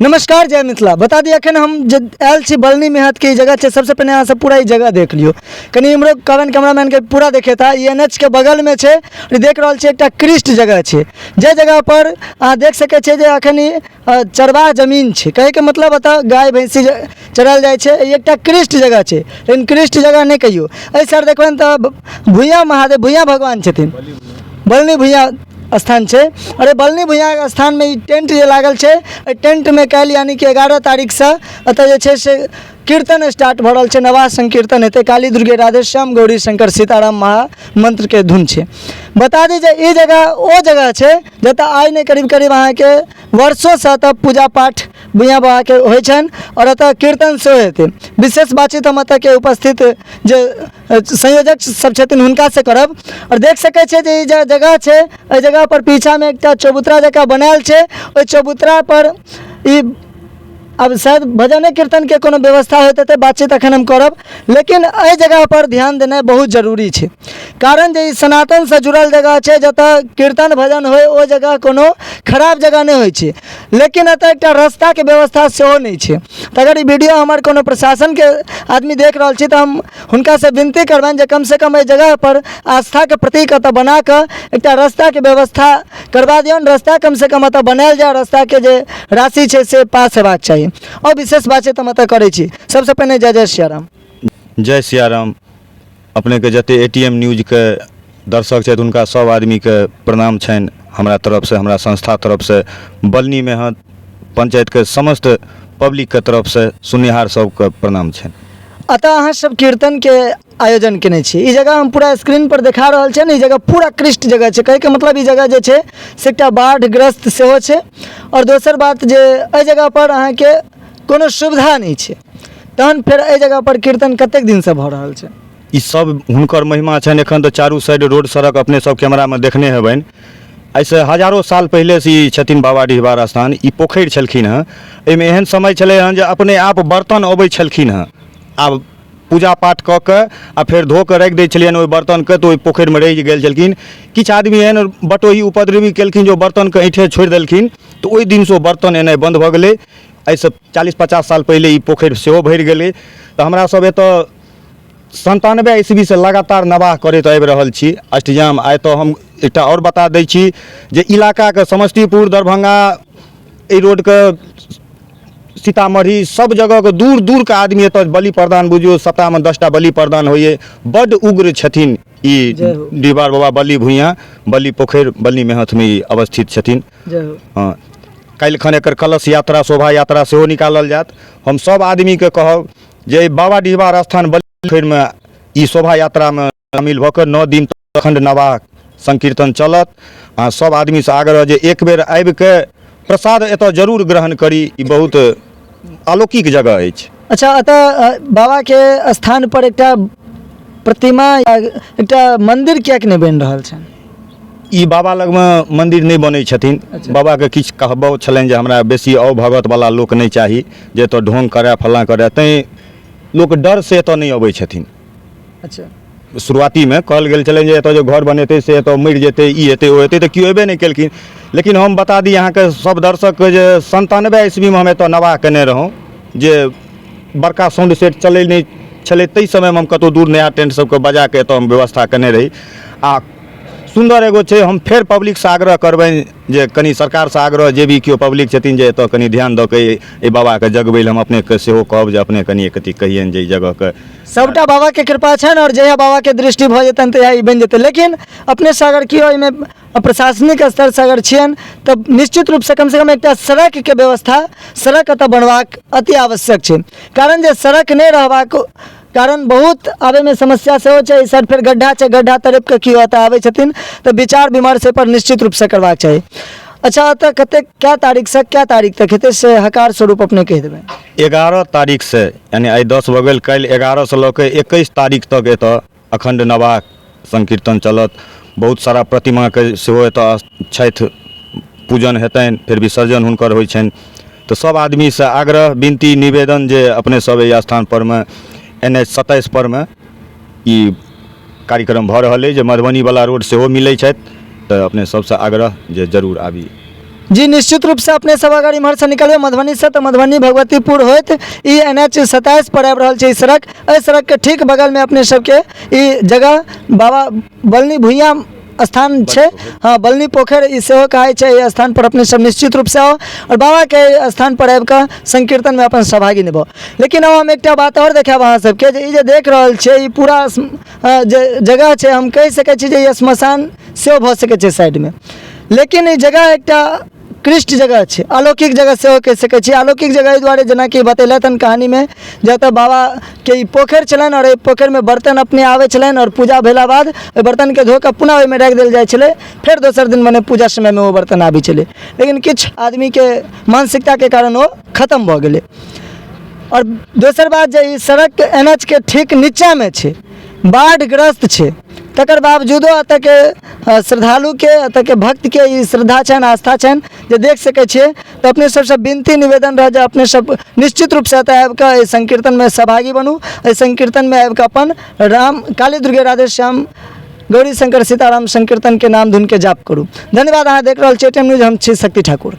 नमस्कार, जय मिथिला। बता दी, अखन हम जे आयल छी बलनी मेहत के ई जगह छै। सबसे पहिने अहाँ सब पूरा ई जगह देख लियौ। कनि इम्हरो कहबनि कैमरामैन के पूरा देखेता। ई एन एच के बगल में छै और ई देख रहल छी एकटा कृष्ट जगह छै, जे जगह पर अहाँ देख सकै छियै जे अखन ई चरवाह जमीन छै। कहैके मतलब एतऽ गाय भैंसी चरायल जाइ छै। ई एकटा कृष्ट जगह छै, लेकिन कृष्ट जगह नहि कहियौ। एहि साइड देखबनि तऽ भुइयाँ महादेव, भुइयाँ भगवान छथिन, बलनी भुइयाँ स्थान छै। अरे बलनी भुइयाँ स्थानमे ई टेंट जे लागल छै, एहि टेंटमे काल्हि यानी कि 11 तारीखसँ एतऽ जे छै से कीर्तन स्टार्ट भऽ रहल छै। नवाह संकीर्तन हेतै। काली दुर्गे राधेश्याम गौरी शंकर सीताराम महामंत्रके धुन छै। बता दी जे ई जगह ओ जगह छै जतऽ आइ नहि करीब करीब अहाँके वर्षोसँ एतऽ पूजा पाठ भुइयाँ बाबाके होइ छनि आओर एतऽ कीर्तन सेहो हेतै। विशेष बातचीत हम एतऽके उपस्थित जे संयोजक सब छथिन हुनकासँ करब। आओर देख सकै छियै जे ई जे जगह छै, एहि जगह पर पीछामे एकटा चबूतरा जकाँ बनायल छै। ओहि चबूतरा पर ई आब शायद भजने कीर्तनके कोनो व्यवस्था होइत हेतै। बातचीत एखन हम करब, लेकिन एहि जगह पर ध्यान देनाइ बहुत जरूरी छै, कारण जे ई सनातनसँ जुड़ल जगह छै। जतऽ कीर्तन भजन होइ, ओ जगह कोनो खराब जगह नहि होइ छै, लेकिन एतऽ एकटा रस्ताके व्यवस्था सेहो नहि छै। तऽ अगर ई वीडियो हमर कोनो प्रशासनके आदमी देख रहल छी, तऽ हम हुनकासँ विनती करबनि जे कमसँ कम एहि जगहपर आस्थाके प्रतीक एतऽ बनाकऽ एकटा रस्ताके व्यवस्था करबा दियौन। रस्ता कमसँ कम एतऽ बनायल जाय, रस्ताके जे राशि छै से पास हेबाक चाही। आओर विशेष बातचीत हम एतऽ करै छी। सबसँ पहिने जय जय सियाराम। जय सियाराम। अपनेके जते ए टी एम न्यूजके दर्शक छथि, हुनका सब आदमीके प्रणाम छनि हमरा तरफसँ, हमरा संस्था तरफसँ, बलनी मेहत पंचायतके समस्त पब्लिकके तरफसँ सुननिहार सबके प्रणाम छनि। अतः अहाँ सब कीर्तनके आयोजन केने छी। ई जगह हम पूरा स्क्रीन पर देखा रहल छियनि। ई जगह पूरा कृष्ट जगह छै। कहैके मतलब ई जगह जे छै से एकटा बाढ़िग्रस्त सेहो छै। आओर दोसर बात जे एहि जगह पर अहाँके कोनो सुविधा नहि छै, तहन फेर एहि जगह पर कीर्तन कतेक दिनसँ भऽ रहल छै? ई सब हुनकर महिमा छनि। एखन तऽ चारू साइड रोड सड़क अपने सब कैमरामे देखने हेबनि। एहिसँ हजारो साल पहिलेसँ ई छथिन बाबा डिहबार स्थान। ई पोखरि छलखिन हँ। एहिमे एहन समय छलै हँ जे अपने आप बर्तन अबै छलखिन हँ। आब पूजा पाठ कऽ कऽ आ फेर धो कऽ राखि दै छलियनि ओहि बर्तनके, तऽ ओहि पोखरिमे रहि गेल छलखिन। किछु आदमी एहन बटोही उपद्रवी केलखिन जे ओ बर्तनके ऐँठे छोड़ि देलखिन, तऽ ओहि दिनसँ ओ बर्तन एनाइ बन्द भऽ गेलै। एहिसँ 40-50 साल पहिले ई पोखरि सेहो भरि गेलै। तऽ हमरा सब एतऽ 97 ईस्वीसँ लगातार नवाह करैत आबि रहल छी अष्टजाम। आइ तऽ हम एकटा आओर बता दै छी जे इलाकाके समस्तीपुर, दरभंगा, एहि रोडके सीतामढ़ी, सब जगहके दूर दूरके आदमी एतऽ बलि प्रदान, बुझियौ सप्ताहमे 10टा बलि प्रदान होइए। बड्ड उग्र छथिन ई जय हो। डिहबार बाबा, बलि भुइयाँ, बलि पोखरि, बलि मेहथमे ई अवस्थित छथिन। जय हो। हँ, काल्हिखन एकर कलश यात्रा, शोभा यात्रा सेहो निकालल जायत। हम सब आदमीके कहब जे एहि बाबा डिहबार स्थान बलि पोखरिमे ई शोभा यात्रामे शामिल भऽ कऽ 9 दिन तक अखंड नवाह संकीर्तन चलत। अहाँ सब आदमीसँ आग्रह जे एक बेर आबिके प्रसाद एतऽ जरूर ग्रहण करी। ई बहुत अलौकिक जगह अछि। अच्छा, एतऽ बाबाके स्थान पर एकटा प्रतिमा या एकटा मंदिर किएक नहि बनि रहल छनि? ई बाबा लगमे मंदिर नहि बनै छथिन। बाबाके किछु कहबो छलनि जे हमरा बेसी अवभगतवला लोक नहि चाही जे एतऽ ढोंग करए, फल्लाँ करए, तैँ लोक डरसँ एतऽ नहि अबै छथिन। शुरुआतीमे कहल गेल छलै जे एतऽ जे घर बनेतै से एतऽ मरि जेतै, ई हेतै, ओ हेतै, तऽ केओ अयबे नहि केलखिन। लेकिन हम बता दी अहाँके सब दर्शकके जे 97 ईस्वीमे हम एतऽ नवाह केने रहौं, जे बड़का साउंड सेट चलै नहि छलै ताहि समयमे हम कतहु दूर नया टेंट सबके बजाके एतऽ हम व्यवस्था केने रही। आ सुन्दर एगो छै। हम फेर पब्लिकसँ आग्रह करबनि जे कनि सरकारसँ आग्रह, जे भी केओ पब्लिक छथिन, जे एतऽ कनि ध्यान दऽ कऽ एहि बाबाके जगबै लए हम अपनेके सेहो कहब जे अपने कनि एकरत्ती कहियनि जे एहि जगहके सबटा बाबाके कृपा छनि आओर जहिया बाबाके दृष्टि भऽ जेतनि तहिया ई बनि जेतै। लेकिन अपनेसँ अगर केओ एहिमे प्रशासनिक स्तरसँ अगर छियनि, तऽ निश्चित रूपसँ कमसँ कम एकटा सड़कके व्यवस्था, सड़क एतऽ बनबाक अति आवश्यक छै, कारण जे सड़क नहि रहबाक कारण बहुत आबैमे समस्या सेहो छै। एहि साइड फेर गड्ढा छै, गड्ढा तड़पि कऽ केओ एतऽ आबै छथिन, तऽ विचार विमर्श एहिपर निश्चित रूपसँ करबाक चाही। अच्छा, एतऽ कतेक कए तारीखसँ कए तारीख तक हेतै से हकार स्वरूप अपने कहि देबै। 11 तारीखसँ, यानी आइ 10 भऽ गेल, काल्हि 11सँ लऽ कऽ 21 तारीख तक एतऽ अखण्ड नवाह संकीर्तन चलत। बहुत सारा प्रतिमाके सेहो एतऽ छथि, पूजन हेतनि, फेर विसर्जन हुनकर होइ छनि। तऽ सब आदमीसँ आग्रह, विनती, निवेदन जे अपने सब एहि स्थान परमे एन एच 27 परमे ई कार्यक्रम भऽ रहल अइ, जे मधुबनीवला रोड सेहो मिलै छथि, तऽ अपने सबसँ आग्रह जे जरूर आबी। जी निश्चित रूपसँ अपने सब अगर इम्हरसँ निकलबै मधुबनीसँ तऽ मधुबनी भगवतीपुर होइत ई एन एच 27 पर आबि रहल छै ई सड़क। एहि सड़कके ठीक बगलमे अपने सबके ई जगह बाबा बलनी भुइयाँ स्थान छै। हँ, बलनी पोखरि ई सेहो कहै छै। एहि स्थान पर अपने सब निश्चित रूपसँ आउ आओर बाबाके एहि स्थान पर आबि कऽ संकीर्तनमे अपन सहभागी निभाउ। लेकिन आब हम एकटा बात आओर देखायब अहाँ सबके जे ई जे देख रहल छियै ई पूरा जे जगह छै, हम कहि सकै छी जे ई श्मशान सेहो भऽ सकै छै साइडमे, लेकिन ई जगह एकटा कृष्ट जगह छै, अलौकिक जगह सेहो कहि सकै छी। अलौकिक जगह एहि दुआरे जेनाकि बतेलथि हन कहानीमे जे एतऽ बाबाके ई पोखरि छलनि आओर एहि पोखरिमे बर्तन अपने आबै छलनि आओर पूजा भेला बाद ओहि बर्तनके धो कऽ पुनः ओहिमे राखि देल जाइ छलै। फेर दोसर दिन मने पूजा समयमे ओ बर्तन आबै छलै, लेकिन किछु आदमीके मानसिकताके कारण ओ खतम भऽ गेलै। आओर दोसर बात जे ई सड़क एन एच के ठीक नीचाँमे छै, बाढ़िग्रस्त छै, तकर बावजूदो एतऽके श्रद्धालुके, एतऽके भक्तके ई श्रद्धा छनि, आस्था छनि जे देख सकै छियै। तऽ अपने सबसँ विनती निवेदन रहत जे अपने सब निश्चित रूपसँ एतऽ आबिकऽ एहि संकीर्तनमे सहभागी बनू। एहि संकीर्तनमे आबिकऽ अपन राम काली दुर्गे राधेश्याम गौरी शंकर सीताराम संकीर्तनके नाम धुनके जाप करू। धन्यवाद। अहाँ देख रहल छी एटीएम न्यूज, हम छी शक्ति ठाकुर।